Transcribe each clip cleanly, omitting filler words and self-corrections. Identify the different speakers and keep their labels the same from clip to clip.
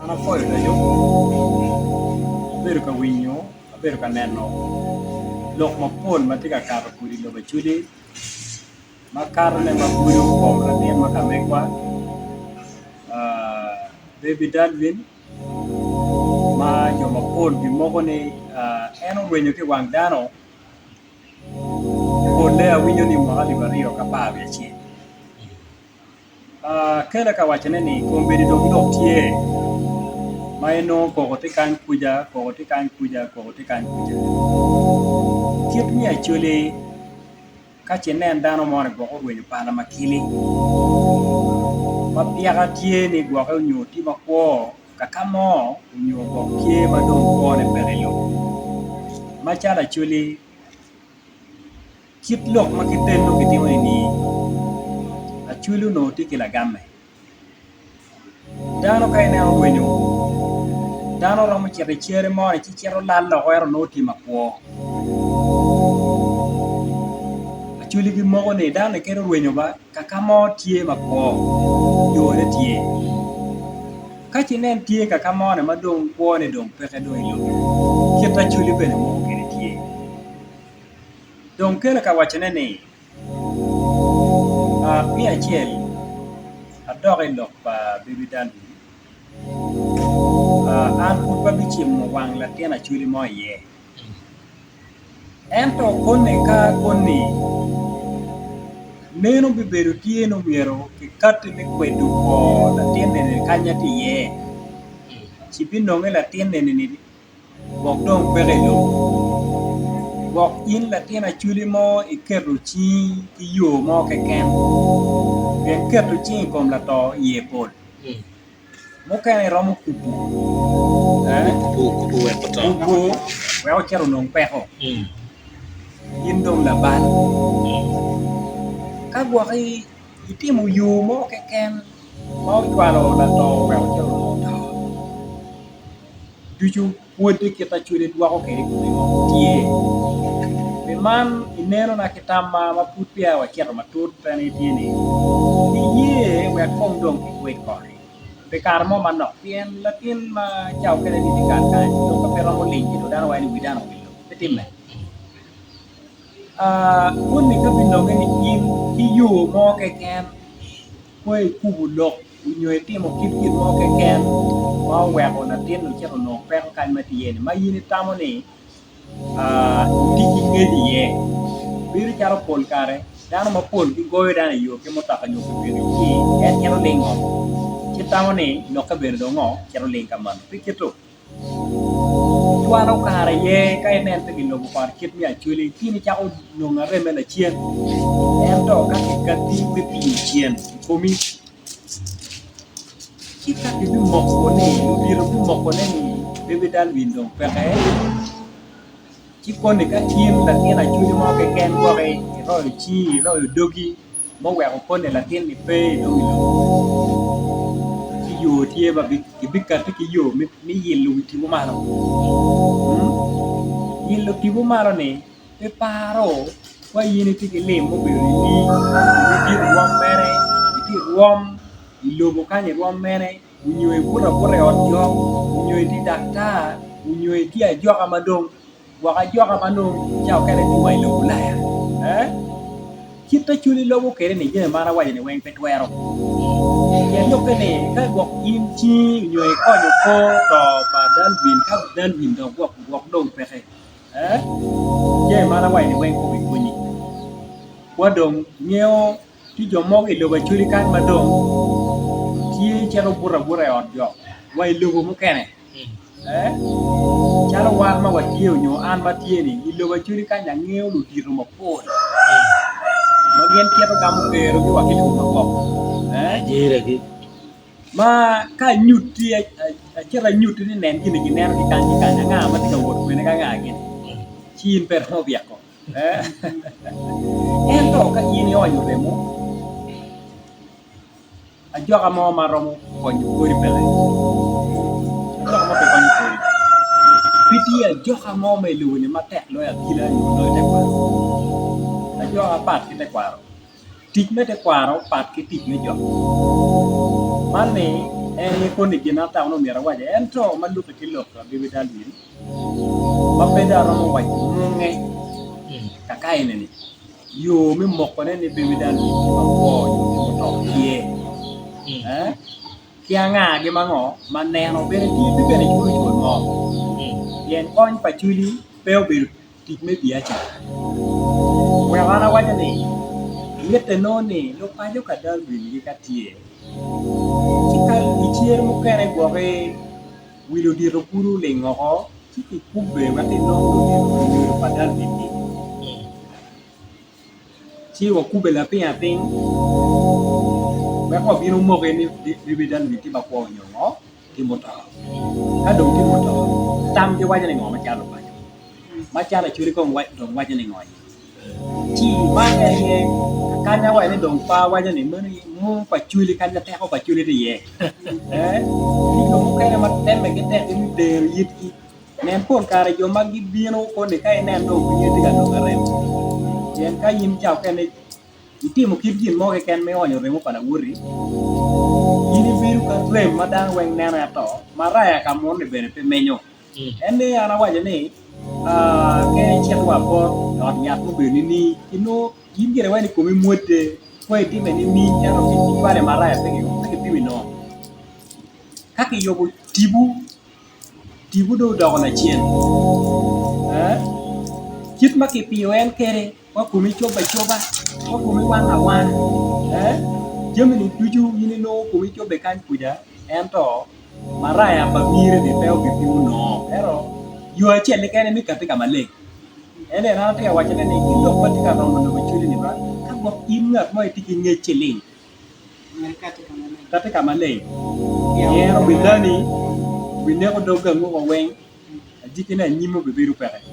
Speaker 1: An apwoyo odoco, abedo ka winyo, abedo ka neno lok mapol ma tye ka kato kodi i lobo Acholi makatone ma gudo kom latin ma ka megwa Baby Dalvin ma jo mapol gimoko ni en orwenyo ki i wang dano polle awinyo ni mwaka alip 2011. Kele ka wacone ni kombeddi dong lok tye ma inongo koko tye kany kuca, koko tye kany kuca, koko tye kany kuca. Kit me acholi ka ce inen dano moni gwok orwenyo pala makili ma pyeka tye ni gwoke nyo tye makwo kaka mo nyo gwok tye ma dong kwone peke i lobo macalo acholi. Kit lok ma kiteno kitimo ni Acholi onongo tye ki lagamme. Dano ka ineno orwenyo dano romo cito i cere moni ci cito lal loko ento nongo tye makwo. Acholi gimoko ni dano-ni kadi orwenyo ba kaka mo tye makwo yone tye ka ci inen tye kaka moni ma dong kwone dong peke dong i lobo kit Acholi bene moko kwede tye. Dong kelo ka wacone ni, Me acel, adok i lok pa Baby Dalvin, an pud pe abicimo wang latin acholi mo iye. Ento koni ka koni meno bibedo tye ni myero kikati me kwedo kor latin eni kanya tye iye, ci binonge latin eni-ni Gwok dong peke i lobo. Gwok in latin acholi mo iketo cingi ki yo mo keken pien keto cingi i kom lato iye pol mukene iromo kubo kubo wek ocit onong peko in dong labal ka gwok itimo yo mo keken ma ocwalo lato wek ocit onong to. ducu pwodde kit acwali dwoko kwede i kome ngo tye. Pi man inenona ki tamma ma pud peya wacito matut en aye tye ni niye wek kong dong kikwed kore pi kare mo manok pien latin ma ca okene ni tye kal kany dong ka pe romo ling ci dong dano waco ni wi dano owil dong pe timme. Koni ka binonge ni in ki yo mo keken Kwo ikubo lok onyo itimo kit gin mo keken ma oweko latin ocito onongo peko kany ma tye iye-ni ma in itamo ni itye ki ngec iye. Bedo calo pol kare dano mapol gigoyo dano i yo ki mutoka nyo pikipiki ci en cito lingo ci tamo ni lokke bene dong ngo cito ling ka malo pe kito. Cwalo kare aye ka inen pe gilubo kor kit me acholi ci in icako nongo aremme lacen ento ka kikatti me piyo cen i komi ci ka kibimoko ni ludito bimokone ni baby Dalvin dong peke ci koni ka in latin acholi mo keken gwoki iroyo cingi iroyo dogi ma oweko koni latin-ni pe dong i lobo ci yo tye ma kibikati ki yo me yilo wi tipo malo yilo tipo malo-ni pe paro ka in itye ki lim mubedo nining itye i rwom mene itye i rwom i lobo kany i rwom mene nyo ibuto abuta i ot jok nyo itye daktar nyo itye ajoka ma dong Gwok ajoka ma nongo ca okene tye wa i lobo Ulaya. Kit ma cwiny lobo kwede ni jami ma an awaco ni weng pe twero. Pien lokke ni ka gwok in cingi nyo ikonyo kor to pa Dalvin ka Dalvin dok gwok gwok dong peke. Jami ma an awaco ni weng pe obikonyi. Wa dong ngeyo tye jo mogo i lobo Acholi kany ma dong tye cito buto abuta i ot jok wa i lobo mukene. Calo wan ma watye nyo an ma atye-ni i lobo Acholi kany angeyo ludito mapol ma gin cito gamo kerogi wa ki i lobo makok ma ka anyutti acito anyutti ni nen gin-ni gineno ki kany ki kany anga ma tye ka wot kwene ki anga gini ci in pe iromo byeko ento ka in ionyo remo Ajoka mo ma romo konyo kori peke. Ajoka mo pe konyo kori. Pe tye ajoka mo ma i lobo-ni matek loyo akila nyo loyo tekwaro. Ajoka pat ki tekwaro. Tic me tekwaro pat ki tic me jok. Man ni. En aye koni gin ma atamo ni omyero awaci ento ma lubbe ki lok pa Baby Darwin ma pe dong aromo waco munge kaka eni-ni yo me mokone ni Baby Darwin tye makwo nyo tye muto tye ki anga-gi ma ngo ma neno bene tye pe bene culo cul mo pien kony pa cwinyi pe obedo tic me biacara. Oweko an awaco ni, mitte nongo ni lupaco ka Darwin-gi ka tye, ci ka i cer mukene gwoki wi ludito kulu oling woko ci kikubbe wek inong ludito lunyodo pa Darwin-ni. Ci wakubbe lapiny apiny wek wabin omoki ni baby Darwin tye makwo nyo ngo. Tye muto. Ka dong tye muto, tamgi waco ni ngo macalo lupaco? Macalo Acholi kong dong waco ni ngo iye? Ci man en aye kany awaco ni dong pe awaco ni meno mung pa Acholi kanya teko pa Acholi tye iye. Tye jo mukene ma temme ki tek me tero itgi. Nen pol kare jo ma gibino koni ka inen dong cwinyi tye ka nongo arem pien ka in ca okene Itimo kit gin mo keken me onyo remo pa lawoti, in ibedo ka rem ma dano weng neno ento maraya ka munu-ni bene pe menyo. En ni an awaco ni, Ka icito wa bot i ot yat mubedo nining, ci nongo in gire wai ni komi mwodde, kong itime nining ento kicwalo i maraya pe kipimo inongo. Ka kiyubo tipo, tipo dong odoko lacen. Kit ma kipiyo en kwede Ka komi cobbe acoba, ka komi wange awanga, jami-ni ducu in inongo komi cobbe kany kuca, ento maraya pa miri-ni pe obipimo nongo. Ento yo acel keken me kati ka maleng en aye an atye ka wacone ni ki lok ma tye ka romo lobo cwinyi-ni ba, ka gwok in ngat mo itye ki ngec ciling, kati ka maleng, pien obilani, obineko dog ganguko weng. Ajikkine anyim obibedo peke.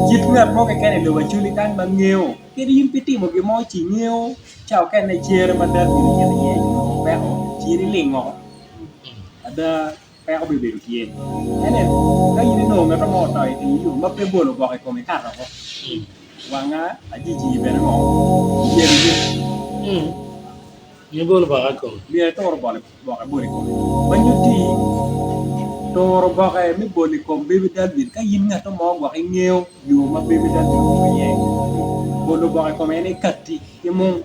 Speaker 1: Kit ngat mo keken i lobo Acholi kany ma ngeyo kadi in pe itimo gin mo ci ingeyo ca okene cere ma David ocito iye ci onongo peko ci in iling woko ada peko bibedo tye. Ento ka in inongo ngat mo oto i teng yo ma pe bolo oboke i kome ikato woko wanga ajiji bene ngo yelo yec.
Speaker 2: Nyo bolo boke i kome.
Speaker 1: Myero itur boke bol i kome. Ma nyutti turo boke me bolo i kom Baby Dalvin ka in ngat mo gwok ingeyo yo ma Baby Dalvin obuto iye. Bolo boke i kome en aye katti ki mung.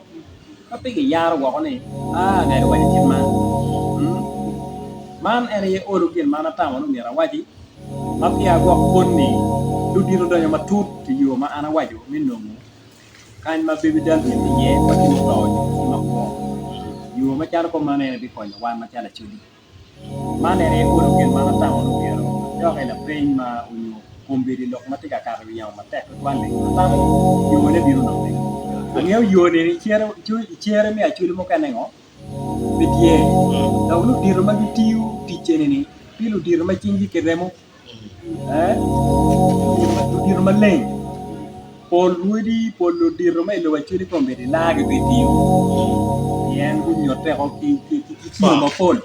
Speaker 1: Ka pe kiyaro woko ni aa ngat owaco kit man. Man en aye olo gin ma an atamo ni myero awaci ma peya gwok pwony-ni ludito odonyo matut i yo ma an awaco me nongo Kany ma Baby Dalvin tye iye ma tye muto nyo tye makwo. Yo macalo kop man ene bikonyo wan macalo Acholi. Man en aye olo gin ma an atamo ni myero adok i lapeny ma onyo kombeddi lok ma tye ka kato i wi yamo matek tutwal-li. Atamo yone bino nonge. Angeyo yone ni i cere me Acholi mukene ngo pe tye. Dok ludito ma gitiyo tic eni-ni tye ludito ma cinggi ki remo. Ludito maleng pol rwodi pol ludito ma i lobo Acholi kombeddi laa-gi pe tiyo pien gunyutte ki kiyo mapol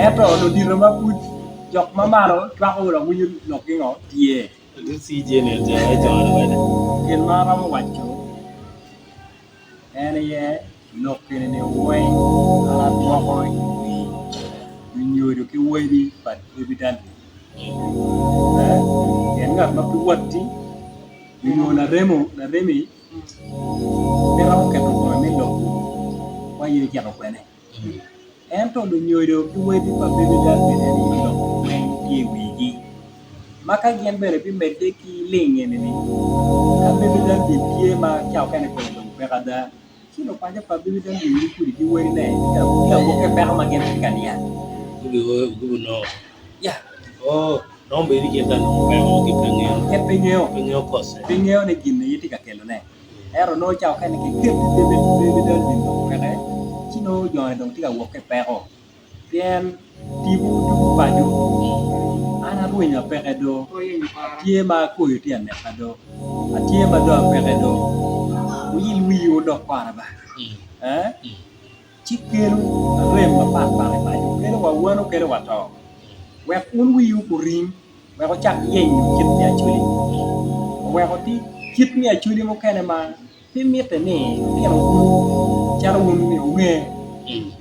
Speaker 1: ento ludito ma pud jok ma malo cwako dok winyo lokgi ngo tye. Gin ma aromo waco en aye Lok eni weng an adwoko i wi lunyodo ki wadi pa David Alvin. Pien ngat ma pe watti nyo laremi pe romo keto kome me loko wa in icito kwene. Ento lunyodo ki wadi pa David Alvin eni lok weng tye i wigi. Ma ka gin bene bimedde ki ling eni-ni, ka David Alvin tye ma ca okene kome dong peke ada, Ci lupaco pa Baby Daniel gikudi ki wadine ki awoke peko ma gin tye ka niang.
Speaker 2: Gubinongo. Ya. Oh, romo bedo ni gin ka nongo peko ma gin pe ngeyo.
Speaker 1: Gin pe ngeyo.
Speaker 2: Pe ngeyo kose.
Speaker 1: Pe ngeyo ni gin aye tye ka kelone. Ento nongo ca okene kiketo i Baby Daniel dong peke, ci nongo joni dong tye ka wok ki i peko. Pien tipo dugo paco, an arwenyo apeke do, atye ma akoyo tye aneka do, atye ma dong apeke do, wuyil wiwu wudok kora ba, ci kelo arem mapat pat i paco, kelo wa wano kelo wa to, wek wun wiwu oring wek wucak yenyo kit me acholi, oweko tye kit me acholi mukene ma Pe mitte ni lutino bulu calo wun-ni wunge.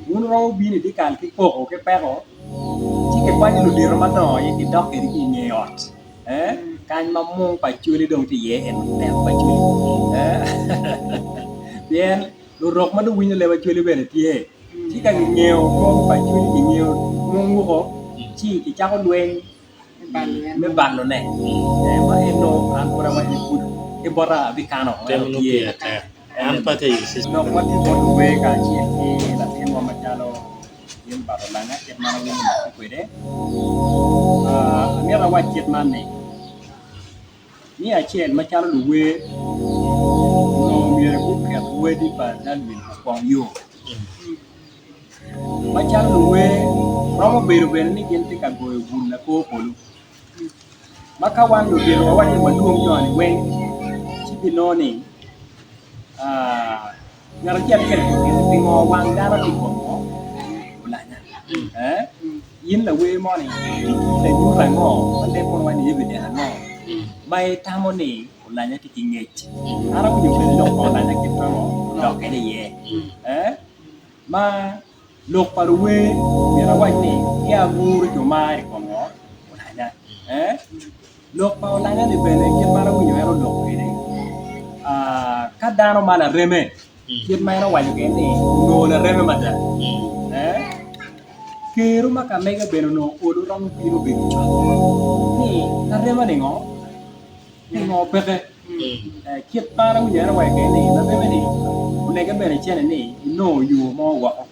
Speaker 1: Wun wuromo bino i dyekal ki koko ki peko, ci kikwanyo ludito madongo aye kidok kwede ki i nge ot kany ma mung pa Acholi dong tye iye eno teko pa Acholi pien lurok ma dong winyo leb Acholi bene tye ci ka gingeyo mung pa Acholi gingeyo mung woko ci kicako lweny me balone ma en nongo an pud awaco ni pud ki bota abikano ento tye. Lok ma tye bot luwer kacel ki latinwa macalo Gilbert Olanya kit ma an awinyo lokke kwede, amito awac kit man ni, me acel macalo luwer onongo myero guket wadi pa Dalvin okwong yo. Macalo luwer romo bedo bene ni gin tye ka goyo bul lakor polo ma ka wan ludito wawaco ni walwong jo-ni weng ci binongo ni ngat acel acel otito pingo wang dano tye i kom ngo olanya in lawer moni tye ki lanyut ango ma leb mono waco ni evidence ango ma itamo ni olanya tye ki ngec an awinyo bene lok pa olanya kit ma ngo odok kwede iye. Ma lok pa luwer myero awac ni ki aguru jo mar i kom ngo? Olanya. Eh? Lok pa olanya ni bene kit ma an awinyo en oloko kwede, ah, ka dano ma lareme, kit ma en owaco kwede ni onongo lareme mada. Eh? Kero ma ka mege bene onongo olo romo bino bedo cok ni larema ni ngo? Pingo peke? Kit ma an awinyo en owaco kwede ni lareme ni onege bene cene ni inongo yo mo woko.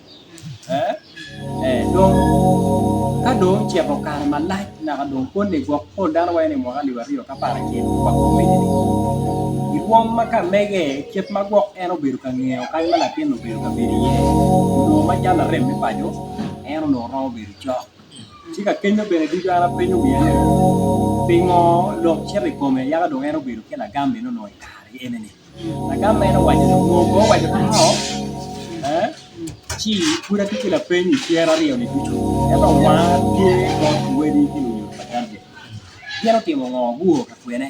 Speaker 1: Dong ka dong ocito kare malac naka dong koni gwok pol dano waco ni mwaka alip aryo ki aparacel wa komedi-ni i rwom ma ka mege kit ma gwok en obedo ka ngeyo kany ma latin obedo ka bedo iye onongo macalo larem me paco en onongo romo bedo cok. Ci ka kenyo bene ducu an apenyo wiya ni, Pingo lok cito i kome yaka dong en obedo ki lagam meno onongo i kare eni-ni? Lagam ma en owaco ni, Onongo pe owaco to, ci pud atye ki lapeny i cer aryo-ni ducu, ento wanga tye bot wadi ki lunyodo pa Daniel. Gin otimo ngo? Guo ka kwene?